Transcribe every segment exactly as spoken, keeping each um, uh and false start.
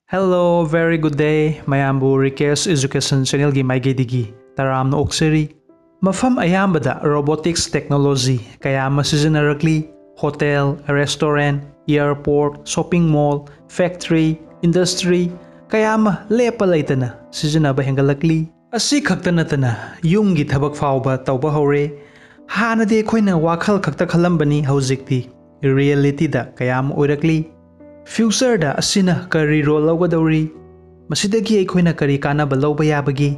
Hello, very good day. ꯃꯌꯥꯝꯕꯨ Rikesh Education Channelꯒꯤ ꯃꯥꯏꯀꯩꯗꯒꯤ ꯇꯔꯥꯝꯅ ꯑꯣꯛꯆꯔꯤ꯫ ꯃꯐꯝ ꯑꯌꯥꯝꯕꯗ robotics technology ꯀꯌꯥ ꯑꯃ ꯁꯤꯖꯤꯟꯅꯔꯛꯂꯤ꯫ Hotel, restaurant, airport, shopping mall, factory, industry ꯀꯌꯥ ꯑꯃ ꯂꯦꯞꯄ ꯂꯩꯇꯅ ꯁꯤꯖꯤꯟꯅꯕ ꯍꯦꯟꯒꯠꯂꯛꯂꯤ꯫ ꯑꯁꯤ ꯈꯛꯇ ꯅꯠꯇꯅ ꯌꯨꯝꯒꯤ ꯊꯕꯛ ꯐꯥꯎꯕ ꯇꯧꯕ ꯍꯧꯔꯦ꯫ ꯍꯥꯟꯅꯗꯤ ꯑꯩꯈꯣꯏꯅ ꯋꯥꯈꯜ ꯈꯛꯇ ꯈꯜꯂꯝꯕꯅꯤ, ꯍꯧꯖꯤꯛꯇꯤ realityꯗ ꯀꯌꯥ ꯑꯃ ꯑꯣꯏꯔꯛꯂꯤ꯫ Futureꯗ ꯑꯁꯤꯅ ꯀꯔꯤ role ꯂꯧꯒꯗꯧꯔꯤ? ꯃꯁꯤꯗꯒꯤ ꯑꯩꯈꯣꯏꯅ ꯀꯔꯤ ꯀꯥꯟꯅꯕ ꯂꯧꯕ ꯌꯥꯕꯒꯦ?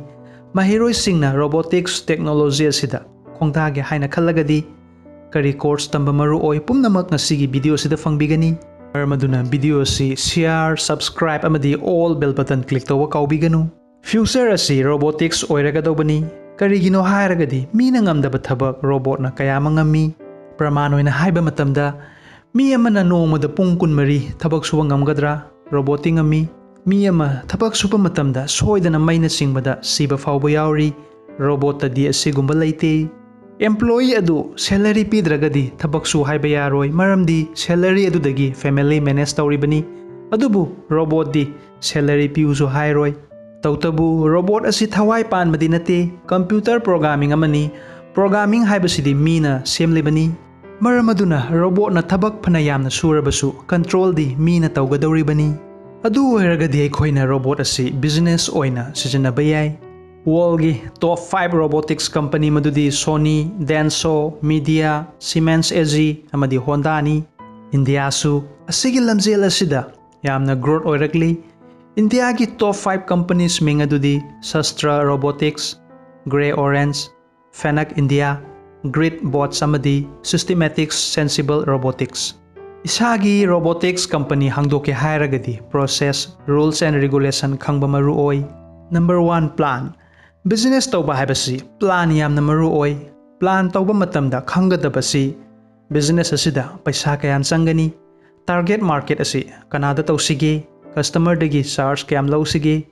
ꯃꯍꯩꯔꯣꯏꯁꯤꯡꯅ robotics technology ꯑꯁꯤꯗ ꯈꯣꯡꯗꯥꯒꯦ ꯍꯥꯏꯅ ꯈꯜꯂꯒꯗꯤ ꯀꯔꯤ course ꯇꯝꯕ ꯃꯔꯨ ꯑꯣꯏ? ꯄꯨꯝꯅꯃꯛ ꯉꯁꯤꯒꯤ video ꯑꯁꯤꯗ ꯐꯪꯕꯤꯒꯅꯤ꯫ ꯃꯔꯝ ꯑꯗꯨꯅ video ꯑꯁꯤ share, subscribe ꯑꯃꯗꯤ all bell button click ꯇꯧꯕ ꯀꯥꯎꯕꯤꯒꯅꯨ꯫ Future ꯑꯁꯤ robotics ꯑꯣꯏꯔꯒꯗꯧꯕꯅꯤ꯫ ꯀꯔꯤꯒꯤꯅꯣ ꯍꯥꯏꯔꯒꯗꯤ ꯃꯤꯅ ꯉꯝꯗꯕ ꯊꯕꯛ ꯔꯣꯕꯣꯠꯅ ꯀꯌꯥ ꯑꯃ ꯉꯝꯃꯤ꯫ ꯄ꯭ꯔꯃꯥꯟ ꯑꯣꯏꯅ ꯍꯥꯏꯕ ꯃꯇꯝꯗ, ꯃꯤ ꯑꯃꯅ ꯅꯣꯡꯃꯗ ꯄꯨꯡ ꯀꯨꯟꯃꯔꯤ ꯊꯕꯛ ꯁꯨꯕ ꯉꯝꯒꯗ꯭ꯔꯥ? ꯔꯣꯕꯣꯠꯇꯤ ꯉꯝꯃꯤ꯫ ꯃꯤ ꯑꯃ ꯊꯕꯛ ꯁꯨꯕ ꯃꯇꯝꯗ ꯁꯣꯏꯗꯅ ꯃꯩꯅ ꯆꯤꯡꯕꯗ ꯁꯤꯕ ꯐꯥꯎꯕ ꯌꯥꯎꯔꯤ꯫ ꯔꯣꯕꯣꯠꯇꯗꯤ ꯑꯁꯤꯒꯨꯝꯕ ꯂꯩꯇꯦ꯫ Employee ꯑꯗꯨ salary ꯄꯤꯗ꯭ꯔꯒꯗꯤ ꯊꯕꯛ ꯁꯨ ꯍꯥꯏꯕ ꯌꯥꯔꯣꯏ, ꯃꯔꯝꯗꯤ salary ꯑꯗꯨꯗꯒꯤ family manage ꯇꯧꯔꯤꯕꯅꯤ꯫ ꯑꯗꯨꯕꯨ ꯔꯣꯕꯣꯠꯇꯤ salary ꯄꯤꯌꯨꯁꯨ ꯍꯥꯏꯔꯣꯏ꯫ ꯇꯧꯇꯕꯨ, ꯔꯣꯕꯣꯠ ꯑꯁꯤ ꯊꯋꯥꯏ ꯄꯥꯟꯕꯗꯤ ꯅꯠꯇꯦ, computer programming ꯑꯃꯅꯤ꯫ Programming ꯍꯥꯏꯕꯁꯤꯗꯤ ꯃꯤꯅ ꯁꯦꯝꯂꯤꯕꯅꯤ꯫ ꯃꯔꯝ ꯑꯗꯨꯅ ꯔꯣꯕꯣꯠꯅ ꯊꯕꯛ ꯐꯅ ꯌꯥꯝꯅ ꯁꯨꯔꯕꯁꯨ controlꯗꯤ ꯃꯤꯅ ꯇꯧꯒꯗꯧꯔꯤꯕꯅꯤ꯫ ꯑꯗꯨ ꯑꯣꯏꯔꯒꯗꯤ ꯑꯩꯈꯣꯏꯅ ꯔꯣꯕꯣꯠ ꯑꯁꯤ business ꯑꯣꯏꯅ ꯁꯤꯖꯤꯟꯅꯕ ꯌꯥꯏ꯫ Worldꯒꯤ top five robotics company ꯃꯗꯨꯗꯤ Sony, Denso, Midea, Siemens A G ꯑꯃꯗꯤ Hondaꯅꯤ꯫ ꯏꯟꯗꯤꯌꯥꯁꯨ ꯑꯁꯤꯒꯤ ꯂꯝꯖꯦꯜ ꯑꯁꯤꯗ ꯌꯥꯝꯅ growth ꯑꯣꯏꯔꯛꯂꯤ꯫ ꯏꯟꯗꯤꯌꯥꯒꯤ top five companies ꯃꯤꯡ ꯑꯗꯨꯗꯤ Shastra Robotics, Grey Orange, Fanuc India, Grid Bots ꯑꯃꯗꯤ Systematics Sensible Robotics꯫ ꯏꯁꯥꯒꯤ robotics company ꯍꯥꯡꯗꯣꯛꯀꯦ ꯍꯥꯏꯔꯒꯗꯤ process, rules and regulation ꯈꯪꯕ ꯃꯔꯨ ꯑꯣꯏ꯫ Number one, plan꯫ Business ꯇꯧꯕ ꯍꯥꯏꯕꯁꯤ plan ꯌꯥꯝꯅ ꯃꯔꯨ ꯑꯣꯏ꯫ Plan ꯇꯧꯕ ꯃꯇꯝꯗ ꯈꯪꯒꯗꯕꯁꯤ business ꯑꯁꯤꯗ ꯄꯩꯁꯥ ꯀꯌꯥꯝ ꯆꯪꯒꯅꯤ, target market ꯑꯁꯤ ꯀꯅꯥꯗ ꯇꯧꯁꯤꯒꯦ, customerꯗꯒꯤ charge ꯀꯌꯥꯝ ꯂꯧꯁꯤꯒꯦ,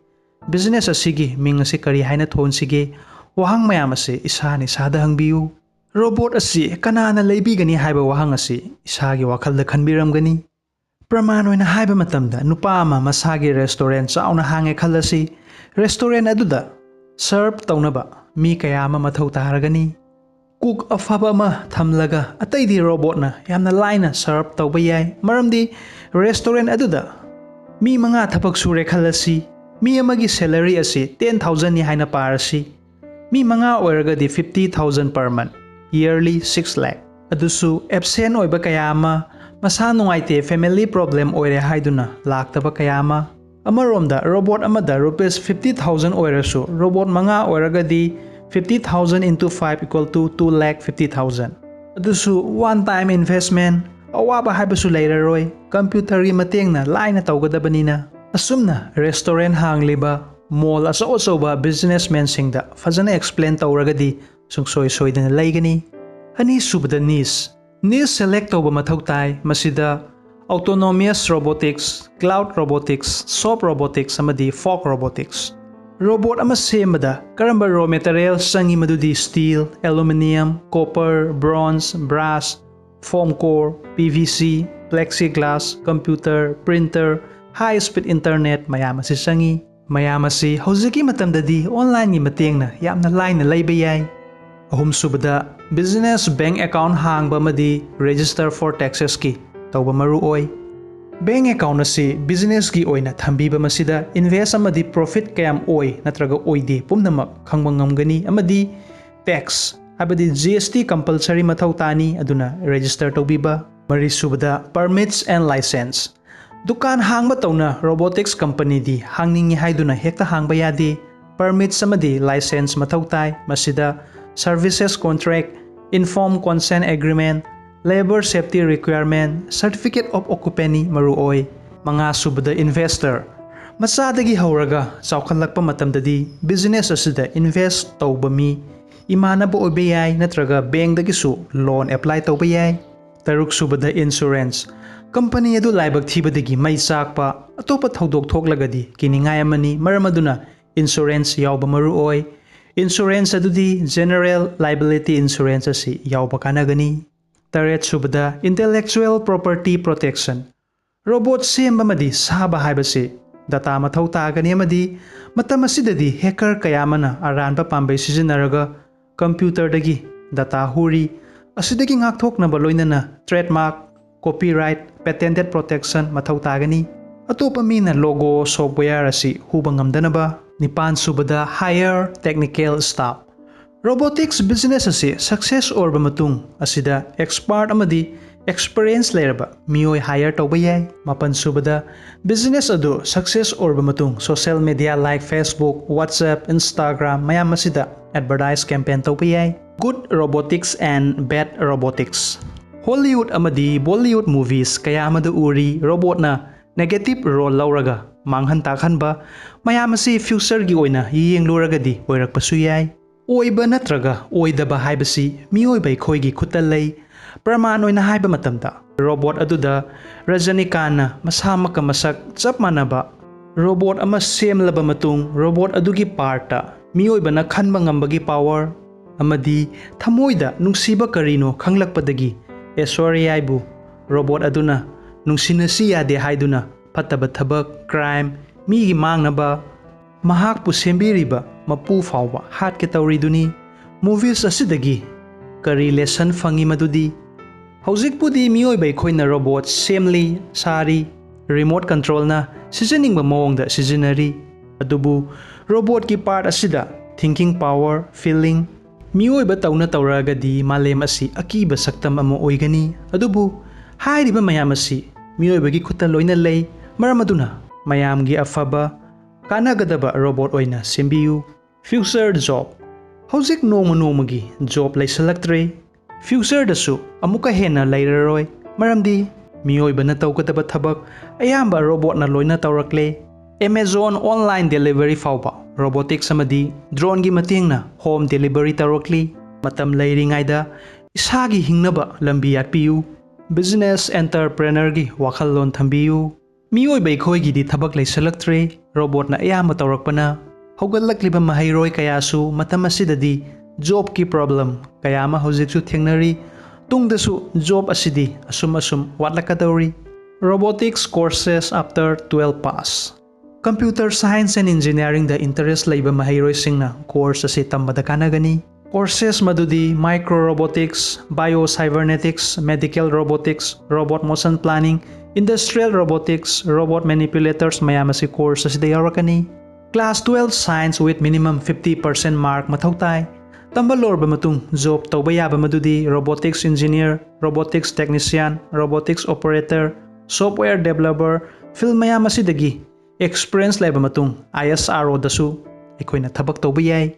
business ꯑꯁꯤꯒꯤ ꯃꯤꯡ ꯑꯁꯤ ꯀꯔꯤ ꯍꯥꯏꯅ ꯊꯣꯟꯁꯤꯒꯦ? ꯋꯥꯍꯪ ꯃꯌꯥꯝ ꯑꯁꯤ ꯏꯁꯥꯅ ꯏꯁꯥꯗ ꯍꯪꯕꯤꯌꯨ꯫ ꯔꯣꯕꯣꯠ ꯑꯁꯤ ꯀꯅꯥꯅ ꯂꯩꯕꯤꯒꯅꯤ ꯍꯥꯏꯕ ꯋꯥꯍꯪ ꯑꯁꯤ ꯏꯁꯥꯒꯤ ꯋꯥꯈꯜꯗ ꯈꯟꯕꯤꯔꯝꯒꯅꯤ꯫ ꯄ꯭ꯔꯃꯥꯟ ꯑꯣꯏꯅ ꯍꯥꯏꯕ ꯃꯇꯝꯗ, ꯅꯨꯄꯥ ꯑꯃ ꯃꯁꯥꯒꯤ ꯔꯦꯁꯇꯨꯔꯦꯟ ꯆꯥꯎꯅ ꯍꯥꯡꯉꯦ ꯈꯜꯂꯁꯤ꯫ ꯔꯦꯁꯇꯨꯔꯦꯟ ꯑꯗꯨꯗ ꯁꯔꯚ ꯇꯧꯅꯕ ꯃꯤ ꯀꯌꯥ ꯑꯃ ꯃꯊꯧ ꯇꯥꯔꯒꯅꯤ꯫ ꯀꯨꯛ ꯑꯐꯕ ꯑꯃ ꯊꯝꯂꯒ, ꯑꯇꯩꯗꯤ ꯔꯣꯕꯣꯠꯅ ꯌꯥꯝꯅ ꯂꯥꯏꯅ ꯁꯔꯚ ꯇꯧꯕ ꯌꯥꯏ, ꯃꯔꯝꯗꯤ ꯔꯦꯁꯇꯨꯔꯦꯟ ꯑꯗꯨꯗ ꯃꯤ ꯃꯉꯥ ꯊꯕꯛ ꯁꯨꯔꯦ ꯈꯜꯂꯁꯤ꯫ ꯃꯤ ꯑꯃꯒꯤ ꯁꯦꯂꯔꯤ ꯑꯁꯤ ꯇꯦꯟ ꯊꯥꯎꯖꯟꯅꯤ ꯍꯥꯏꯅ ꯄꯥꯔꯁꯤ꯫ ꯃꯤ ꯃꯉꯥ ꯑꯣꯏꯔꯒꯗꯤ fifty thousand per month, yearly six lakh꯫ ꯑꯗꯨꯁꯨ ꯑꯦꯕꯁꯦꯟ ꯑꯣꯏꯕ ꯀꯌꯥ ꯑꯃ, ꯃꯁꯥ ꯅꯨꯡꯉꯥꯏꯇꯦ, ꯐꯦꯃꯤꯂꯤ ꯄ꯭ꯔꯣꯕ꯭ꯂꯦꯝ ꯑꯣꯏꯔꯦ ꯍꯥꯏꯗꯨꯅ ꯂꯥꯛꯇꯕ ꯀꯌꯥ ꯑꯃ꯫ ꯑꯃꯔꯣꯝꯗ, ꯔꯣꯕꯣꯠ ꯑꯃꯗ ꯔꯨꯄꯤꯁ fifty thousand ꯑꯣꯏꯔꯁꯨ, ꯔꯣꯕꯣꯠ ꯃꯉꯥ ꯑꯣꯏꯔꯒꯗꯤ fifty thousand into five equal to two lakh fifty thousand꯫ ꯑꯗꯨꯁꯨ one time investment, ꯑꯋꯥꯕ ꯍꯥꯏꯕꯁꯨ ꯂꯩꯔꯔꯣꯏ, ꯀꯝꯄ꯭ꯌꯨꯇꯔꯒꯤ ꯃꯇꯦꯡꯅ ꯂꯥꯏꯅ ꯇꯧꯒꯗꯕꯅꯤꯅ꯫ ꯑꯁꯨꯝꯅ ꯔꯦꯁꯇꯨꯔꯦꯟ ꯍꯥꯡꯂꯤꯕ, ꯃꯣꯜ ꯑꯆꯧ ꯑꯆꯧꯕ ꯕꯤꯖꯤꯅꯦꯁꯃꯦꯟꯁꯤꯡꯗ ꯐꯖꯅ ꯑꯦꯛꯁꯄ꯭ꯂꯦꯟ ꯇꯧꯔꯒꯗꯤ ꯁꯨꯡꯁꯣꯏ ꯁꯣꯏꯗꯅ ꯂꯩꯒꯅꯤ꯫ ꯑꯅꯤꯁꯨꯕꯗ, ꯅꯤꯁ꯫ ꯅꯤꯁ ꯁꯦꯂꯦꯛ ꯇꯧꯕ ꯃꯊꯧ ꯇꯥꯏ꯫ ꯃꯁꯤꯗ autonomous robotics, cloud robotics, soft robotics ꯑꯃꯗꯤ fog robotics꯫ ꯔꯣꯕꯣꯠ ꯑꯃ ꯁꯦꯝꯕꯗ ꯀꯔꯝꯕ ꯔꯣ ꯃꯦꯇꯔꯤꯌꯦꯜ ꯆꯪꯏ? ꯃꯗꯨꯗꯤ steel, aluminium, copper, bronze, brass, foam core, P V C, plexiglass, computer, printer, high speed internet ꯃꯌꯥꯝ ꯑꯁꯤ ꯆꯪꯏ꯫ ꯃꯌꯥꯝ ꯑꯁꯤ ꯍꯧꯖꯤꯛꯀꯤ ꯃꯇꯝꯗꯗꯤ ꯑꯣꯟꯂꯥꯏꯟꯒꯤ ꯃꯇꯦꯡꯅ ꯌꯥꯝꯅ ꯂꯥꯏꯅ ꯂꯩꯕ ꯌꯥꯏ꯫ ꯑꯍꯨꯝꯁꯨꯕꯗ, business bank account ꯍꯥꯡꯕ ꯑꯃꯗꯤ register for taxesꯀꯤ ꯇꯧꯕ ꯃꯔꯨ ꯑꯣꯏ꯫ ꯕꯦꯡ ꯑꯦꯀꯥꯎꯟ ꯑꯁꯤ ꯕꯤꯖꯤꯅꯦꯁꯀꯤ ꯑꯣꯏꯅ ꯊꯝꯕꯤꯕ ꯃꯁꯤꯗ ꯏꯟꯚꯦꯁ ꯑꯃꯗꯤ ꯄ꯭ꯔꯣꯐꯤꯠ ꯀꯌꯥꯝ ꯑꯣꯏ ꯅꯠꯇ꯭ꯔꯒ ꯑꯣꯏꯗꯦ ꯄꯨꯝꯅꯃꯛ ꯈꯪꯕ ꯉꯝꯒꯅꯤ, ꯑꯃꯗꯤ ꯇꯦꯛꯁ ꯍꯥꯏꯕꯗꯤ G S T compulsory ꯃꯊꯧ ꯇꯥꯅꯤ, ꯑꯗꯨꯅ register ꯇꯧꯕꯤꯕ꯫ ꯃꯔꯤꯁꯨꯕꯗ, permits and license꯫ ꯗꯨꯀꯥꯟ ꯍꯥꯡꯕ ꯇꯧꯅ robotics companyꯗꯤ ꯍꯥꯡꯅꯤꯡꯉꯤ ꯍꯥꯏꯗꯨꯅ ꯍꯦꯛꯇ ꯍꯥꯡꯕ ꯌꯥꯗꯦ꯫ Permits ꯑꯃꯗꯤ license ꯃꯊꯧ ꯇꯥꯏ꯫ ꯃꯁꯤꯗ services contract, informed consent agreement, labour safety requirement, certificate of occupancy ꯃꯔꯨ ꯑꯣꯏ꯫ ꯃꯉꯥꯁꯨꯕꯗ, investor꯫ ꯃꯆꯥꯗꯒꯤ ꯍꯧꯔꯒ ꯆꯥꯎꯈꯠꯂꯛꯄ ꯃꯇꯝꯗꯗꯤ business ꯑꯁꯤꯗ invest ꯇꯧꯕ ꯃꯤ ꯏꯃꯥꯟꯅꯕ ꯑꯣꯏꯕ ꯌꯥꯏ ꯅꯠꯇ꯭ꯔꯒ ꯕꯦꯡꯗꯒꯤꯁꯨ loan apply ꯇꯧꯕ ꯌꯥꯏ꯫ ꯇꯔꯨꯛꯁꯨꯕꯗ, insurance꯫ ꯀꯝꯄꯅꯤ ꯑꯗꯨ ꯂꯥꯏꯕꯛ ꯊꯤꯕꯗꯒꯤ ꯃꯩ ꯆꯥꯛꯄ, ꯑꯇꯣꯞꯄ ꯊꯧꯗꯣꯛ ꯊꯣꯛꯂꯒꯗꯤ ꯀꯤꯅꯤꯡꯉꯥꯏ ꯑꯃꯅꯤ, ꯃꯔꯝ ꯑꯗꯨꯅ insurance ꯌꯥꯎꯕ ꯃꯔꯨ ꯑꯣꯏ꯫ Insurance ꯑꯗꯨꯗꯤ general liability insurance ꯑꯁꯤ ꯌꯥꯎꯕ ꯀꯥꯟꯅꯒꯅꯤ꯫ ꯇꯔꯦꯠꯁꯨꯕꯗ, intellectual property protection꯫ ꯔꯣꯕꯣꯠ ꯁꯦꯝꯕ ꯑꯃꯗꯤ ꯁꯥꯕ ꯍꯥꯏꯕꯁꯤ ꯗꯇꯥ ꯃꯊꯧ ꯇꯥꯒꯅꯤ, ꯑꯃꯗꯤ ꯃꯇꯝ ꯑꯁꯤꯗꯗꯤ ꯍꯦꯀꯔ ꯀꯌꯥ ꯑꯃꯅ ꯑꯔꯥꯟꯕ ꯄꯥꯝꯕꯩ ꯁꯤꯖꯤꯟꯅꯔꯒ ꯀꯝꯄ꯭ꯌꯨꯇꯔꯗꯒꯤ ꯗꯇꯥ ꯍꯨꯔꯤ꯫ ꯑꯁꯤꯗꯒꯤ ꯉꯥꯛꯊꯣꯛꯅꯕ ꯂꯣꯏꯅꯅ ꯇ꯭ꯔꯦꯗꯃꯥꯔꯛ, ꯀꯣꯄꯤꯔꯥꯏꯠ, ꯄꯦꯇꯦꯟꯇꯦꯠ ꯄ꯭ꯔꯣꯇꯦꯛꯁꯟ ꯃꯊꯧ ꯇꯥꯒꯅꯤ꯫ ꯑꯇꯣꯞꯄ ꯃꯤꯅ ꯂꯣꯒꯣ ꯁꯣꯐꯋꯦꯌꯔ ꯑꯁꯤ ꯍꯨꯕ ꯉꯝꯗꯅꯕ꯫ ꯅꯤꯄꯥꯟ ꯁꯨꯕꯗ, higher technical staff. Robotics business ꯑꯁꯤ ꯁꯛꯁꯦꯁ ꯑꯣꯏꯔꯕ ꯃꯇꯨꯡ ꯑꯁꯤꯗ ꯑꯦꯛꯁꯄꯥꯔꯠ ꯑꯃꯗꯤ ꯑꯦꯛꯁꯄꯤꯔꯤꯌꯦꯟꯁ ꯂꯩꯔꯕ ꯃꯤꯑꯣꯏ ꯍꯥꯏꯌꯔ ꯇꯧꯕ ꯌꯥꯏ꯫ ꯃꯥꯄꯟ ꯁꯨꯕꯗ, ꯕꯤꯖꯤꯅꯦꯁ ꯑꯗꯨ ꯁꯛꯁꯦꯁ ꯑꯣꯏꯔꯕ ꯃꯇꯨꯡ social media like Facebook, WhatsApp, Instagram ꯃꯌꯥꯝ ꯑꯁꯤꯗ ꯑꯦꯗꯚꯔꯇꯥꯏꯁ ꯀꯦꯝꯄꯦꯟ ꯇꯧꯕ ꯌꯥꯏ꯫ Good Robotics and Bad Robotics꯫ Hollywood ꯑꯃꯗꯤ ꯕꯣꯂꯤꯋꯨꯗ ꯃꯨꯚꯤꯁ ꯀꯌꯥ ꯑꯃꯗ ꯎꯔꯤ, ꯔꯣꯕꯣꯠꯅ ꯅꯦꯒꯦꯇꯤꯚ ꯔꯣꯜ ꯂꯧꯔꯒ ꯃꯥꯡꯍꯟ ꯇꯥꯛꯍꯟꯕ ꯃꯌꯥꯝ ꯑꯁꯤ ꯐ꯭ꯌꯨꯆꯔꯒꯤ ꯑꯣꯏꯅ ꯌꯦꯡꯂꯨꯔꯒꯗꯤ ꯑꯣꯏꯔꯛꯄꯁꯨ ꯌꯥꯏ꯫ ꯑꯣꯏꯕ ꯅꯠꯇ꯭ꯔꯒ ꯑꯣꯏꯗꯕ ꯍꯥꯏꯕꯁꯤ ꯃꯤꯑꯣꯏꯕ ꯑꯩꯈꯣꯏꯒꯤ ꯈꯨꯠꯇ ꯂꯩ꯫ ꯄ꯭ꯔꯃꯥꯟ ꯑꯣꯏꯅ ꯍꯥꯏꯕ ꯃꯇꯝꯗ, ꯔꯣꯕꯣꯠ ꯑꯗꯨꯗ ꯔꯖꯅꯤꯀꯥꯟꯅ ꯃꯁꯥꯃꯛꯀ ꯃꯁꯛ ꯆꯞ ꯃꯥꯟꯅꯕ ꯔꯣꯕꯣꯠ ꯑꯃ ꯁꯦꯝꯂꯕ ꯃꯇꯨꯡ, ꯔꯣꯕꯣꯠ ꯑꯗꯨꯒꯤ ꯄꯥꯔꯠꯇ ꯃꯤꯑꯣꯏꯕꯅ ꯈꯟꯕ ꯉꯝꯕꯒꯤ ꯄꯥꯋꯔ ꯑꯃꯗꯤ ꯊꯃꯣꯏꯗ ꯅꯨꯡꯁꯤꯕ ꯀꯔꯤꯅꯣ ꯈꯪꯂꯛꯄꯗꯒꯤ, ꯑꯦꯁꯣꯔꯤꯌꯥꯏꯕꯨ ꯔꯣꯕꯣꯠ ꯑꯗꯨꯅ ꯅꯨꯡꯁꯤꯅꯁꯤ ꯌꯥꯗꯦ ꯍꯥꯏꯗꯨꯅ ꯐꯠꯇꯕ ꯊꯕꯛ, ꯀ꯭ꯔꯥꯏꯝ, ꯃꯤꯒꯤ ꯃꯥꯡꯅꯕ, ꯃꯍꯥꯛꯄꯨ ꯁꯦꯝꯕꯤꯔꯤꯕ ꯃꯄꯨ ꯐꯥꯎꯕ ꯍꯥꯠꯀꯦ ꯇꯧꯔꯤꯗꯨꯅꯤ꯫ ꯃꯨꯚꯤꯁ ꯑꯁꯤꯗꯒꯤ ꯀꯔꯤ ꯂꯦꯁꯟ ꯐꯪꯉꯤ ꯃꯗꯨꯗꯤ, ꯍꯧꯖꯤꯛꯄꯨꯗꯤ ꯃꯤꯑꯣꯏꯕ ꯑꯩꯈꯣꯏꯅ ꯔꯣꯕꯣꯠ ꯁꯦꯝꯂꯤ, ꯁꯥꯔꯤ, ꯔꯤꯃꯣꯠ ꯀꯟꯇ꯭ꯔꯣꯜꯅ ꯁꯤꯖꯤꯟꯅꯤꯡꯕ ꯃꯑꯣꯡꯗ ꯁꯤꯖꯤꯟꯅꯔꯤ꯫ ꯑꯗꯨꯕꯨ ꯔꯣꯕꯣꯠꯀꯤ ꯄꯥꯔꯠ ꯑꯁꯤꯗ ꯊꯤꯡꯀꯤꯡ ꯄꯥꯋꯔ, ꯐꯤꯂꯤꯡ, ꯃꯤꯑꯣꯏꯕ ꯇꯧꯅ ꯇꯧꯔꯛꯑꯒꯗꯤ ꯃꯥꯂꯦꯝ ꯑꯁꯤ ꯑꯀꯤꯕ ꯁꯛꯇꯝ ꯑꯃ ꯑꯣꯏꯒꯅꯤ꯫ ꯑꯗꯨꯕꯨ ꯍꯥꯏꯔꯤꯕ ꯃꯌꯥꯝ ꯑꯁꯤ ꯃꯤꯑꯣꯏꯕꯒꯤ ꯈꯨꯠꯇ ꯂꯣꯏꯅ ꯂꯩ꯫ ꯃꯔꯝ ꯑꯗꯨꯅ ꯃꯌꯥꯝꯒꯤ ꯑꯐꯕ, ꯀꯥꯟꯅꯒꯗꯕ ꯔꯣꯕꯣꯠ ꯑꯣꯏꯅ ꯁꯦꯝꯕꯤꯌꯨ꯫ Future job. ꯍꯧꯖꯤꯛ ꯅꯣꯡꯃ ꯅꯣꯡꯃꯒꯤ ꯖꯣꯕ ꯂꯩꯁꯜꯂꯛꯇ꯭ꯔꯦ꯫ ꯐ꯭ꯌꯨꯆꯔꯗꯁꯨ ꯑꯃꯨꯛꯀ ꯍꯦꯟꯅ ꯂꯩꯔꯔꯣꯏ, ꯃꯔꯝꯗꯤ ꯃꯤꯑꯣꯏꯕꯅ ꯇꯧꯒꯗꯕ ꯊꯕꯛ ꯑꯌꯥꯝꯕ ꯔꯣꯕꯣꯠꯅ ꯂꯣꯏꯅ ꯇꯧꯔꯛꯂꯦ꯫ ꯑꯦꯃꯦꯖꯣꯟ ꯑꯣꯟꯂꯥꯏꯟ ꯗꯦꯂꯤꯚꯔꯤ ꯐꯥꯎꯕ ꯔꯣꯕꯣꯇꯤꯛꯁ ꯑꯃꯗꯤ ꯗ꯭ꯔꯣꯟꯒꯤ ꯃꯇꯦꯡꯅ ꯍꯣꯝ ꯗꯦꯂꯤꯚꯔꯤ ꯇꯧꯔꯛꯂꯤ꯫ ꯃꯇꯝ ꯂꯩꯔꯤꯉꯩꯗ ꯏꯁꯥꯒꯤ ꯍꯤꯡꯅꯕ ꯂꯝꯕꯤ ꯌꯥꯠꯄꯤꯌꯨ꯫ ꯕꯤꯖꯤꯅꯦꯁ ꯑꯦꯟꯇꯔꯄ꯭ꯔꯦꯅꯔꯒꯤ ꯋꯥꯈꯜꯂꯣꯟ ꯊꯝꯕꯤꯌꯨ꯫ ꯃꯤꯑꯣꯏꯕ ꯑꯩꯈꯣꯏꯒꯤꯗꯤ ꯊꯕꯛ ꯂꯩꯁꯜꯂꯛꯇ꯭ꯔꯦ, ꯔꯣꯕꯣꯠꯅ ꯑꯌꯥꯝꯕ ꯇꯧꯔꯛꯄꯅ꯫ ꯍꯧꯒꯠꯂꯛꯂꯤꯕ ꯃꯍꯩꯔꯣꯏ ꯀꯌꯥꯁꯨ ꯃꯇꯝ ꯑꯁꯤꯗꯗꯤ ꯖꯣꯕꯀꯤ ꯄ꯭ꯔꯣꯕ꯭ꯂꯦꯝ ꯀꯌꯥ ꯑꯃ ꯍꯧꯖꯤꯛꯁꯨ ꯊꯦꯡꯅꯔꯤ꯫ ꯇꯨꯡꯗꯁꯨ ꯖꯣꯕ ꯑꯁꯤꯗꯤ ꯑꯁꯨꯝ ꯑꯁꯨꯝ ꯋꯥꯠꯂꯛꯀꯗꯧꯔꯤ꯫ Robotics courses after twelve pass. Computer Science and Engineeringꯗ interest ꯂꯩꯕ ꯃꯍꯩꯔꯣꯏꯁꯤꯡꯅ course ꯑꯁꯤ ꯇꯝꯕꯗ ꯀꯥꯟꯅꯒꯅꯤ꯫ Courses ꯃꯗꯨꯗꯤ Micro Robotics, Bio Cybernetics, Medical Robotics, Robot Motion Planning, Industrial Robotics, Robot Manipulators ꯃꯌꯥꯝ ꯑꯁꯤ course ꯑꯁꯤꯗ ꯌꯥꯎꯔꯛꯀꯅꯤ꯫ Class twelve Science with minimum fifty percent mark ꯃꯊꯧ ꯇꯥꯏ꯫ ꯇꯝꯕ ꯂꯣꯏꯔꯕ ꯃꯇꯨꯡ job ꯇꯧꯕ ꯌꯥꯕ ꯃꯗꯨꯗꯤ Robotics Engineer, Robotics Technician, Robotics Operator, Software Developer, field ꯃꯌꯥꯝ ꯑꯁꯤꯗꯒꯤ experience ꯂꯩꯔꯕ ꯃꯇꯨꯡ ISROꯗꯁꯨ ꯑꯩꯈꯣꯏꯅ ꯊꯕꯛ ꯇꯧꯕ ꯌꯥꯏ꯫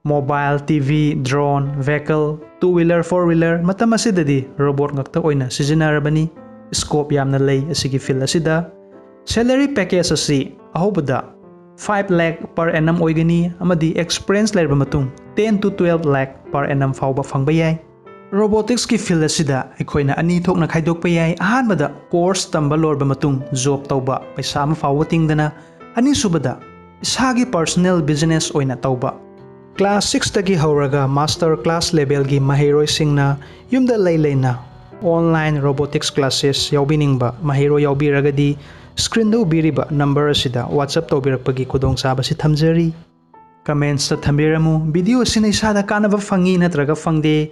Mobile, TV, drone, vehicle, two wheeler, four wheeler ꯃꯇꯝ ꯑꯁꯤꯗꯗꯤ robot ꯉꯥꯛꯇ ꯑꯣꯏꯅ ꯁꯤꯖꯤꯟꯅꯔꯕꯅꯤ꯫ Scope ꯌꯥꯝꯅ ꯂꯩ ꯑꯁꯤꯒꯤ field ꯑꯁꯤꯗ꯫ Salary package ꯑꯁꯤ ꯑꯍꯧꯕꯗ five lakh per annum ꯑꯣꯏꯒꯅꯤ ꯑꯃꯗꯤ experience ꯂꯩꯔꯕ ꯃꯇꯨꯡ ten to twelve lakh per annum ꯐꯥꯎꯕ ꯐꯪꯕ ꯌꯥꯏ꯫ Roboticsꯀꯤ field ꯑꯁꯤꯗ ꯑꯩꯈꯣꯏꯅ ꯑꯅꯤ ꯊꯣꯛꯅ ꯈꯥꯏꯗꯣꯛꯄ ꯌꯥꯏ꯫ ꯑꯍꯥꯟꯕꯗ course ꯇꯝꯕ ꯂꯣꯏꯔꯕ ꯃꯇꯨꯡ job ꯇꯧꯕ ꯄꯩꯁꯥ ꯑꯃ ꯐꯥꯎꯕ ꯇꯤꯡꯗꯅ, ꯑꯅꯤꯁꯨꯕꯗ ꯏꯁꯥꯒꯤ personal business ꯑꯣꯏꯅ ꯇꯧꯕ꯫ Class sixꯇꯒꯤ ꯍꯧꯔꯒ master class levelꯒꯤ ꯃꯍꯩꯔꯣꯏꯁꯤꯡꯅ ꯌꯨꯝꯗ ꯂꯩ ꯂꯩꯅ online robotics classes ꯌꯥꯎꯕꯤꯅꯤꯡꯕ ꯃꯍꯩꯔꯣꯏ ꯌꯥꯎꯕꯤꯔꯒꯗꯤ screenꯗ ꯎꯕꯤꯔꯤꯕ number ꯑꯁꯤꯗ WhatsApp ꯇꯧꯕꯤꯔꯛꯄꯒꯤ ꯈꯨꯗꯣꯡꯆꯥꯕꯁꯤ ꯊꯝꯖꯔꯤ꯫ Commentsꯇ ꯊꯝꯕꯤꯔꯝꯃꯨ, video ꯑꯁꯤꯅ ꯏꯁꯥꯗ ꯀꯥꯟꯅꯕ ꯐꯪꯉꯤ ꯅꯠꯇ꯭ꯔꯒ ꯐꯪꯗꯦ꯫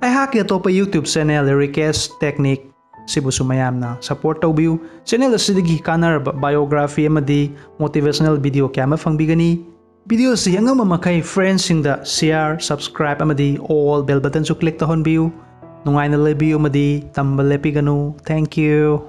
ꯑꯩꯍꯥꯛꯀꯤ ꯑꯇꯣꯞꯄ YouTube channel Rikesh Technique ꯁꯤꯕꯨꯁꯨ ꯃꯌꯥꯝꯅ support ꯇꯧꯕꯤꯌꯨ꯫ Channel ꯑꯁꯤꯗꯒꯤ ꯀꯥꯟꯅꯔꯕ biography ꯑꯃꯗꯤ motivational video ꯀꯌꯥ ꯑꯃ ꯐꯪꯕꯤꯒꯅꯤ꯫ Video ꯑꯁꯤ ꯑꯉꯝꯕ ꯃꯈꯩ friendsꯁꯤꯡꯗ share, subscribe ꯑꯃꯗꯤ all bell buttonꯁꯨ click ꯇꯧꯍꯟꯕꯤꯌꯨ꯫ ꯅꯨꯡꯉꯥꯏꯅ ꯂꯩꯕꯤꯌꯨ ꯑꯃꯗꯤ ꯇꯝꯕ ꯂꯦꯞꯄꯤꯒꯅꯨ꯫ Thank you꯫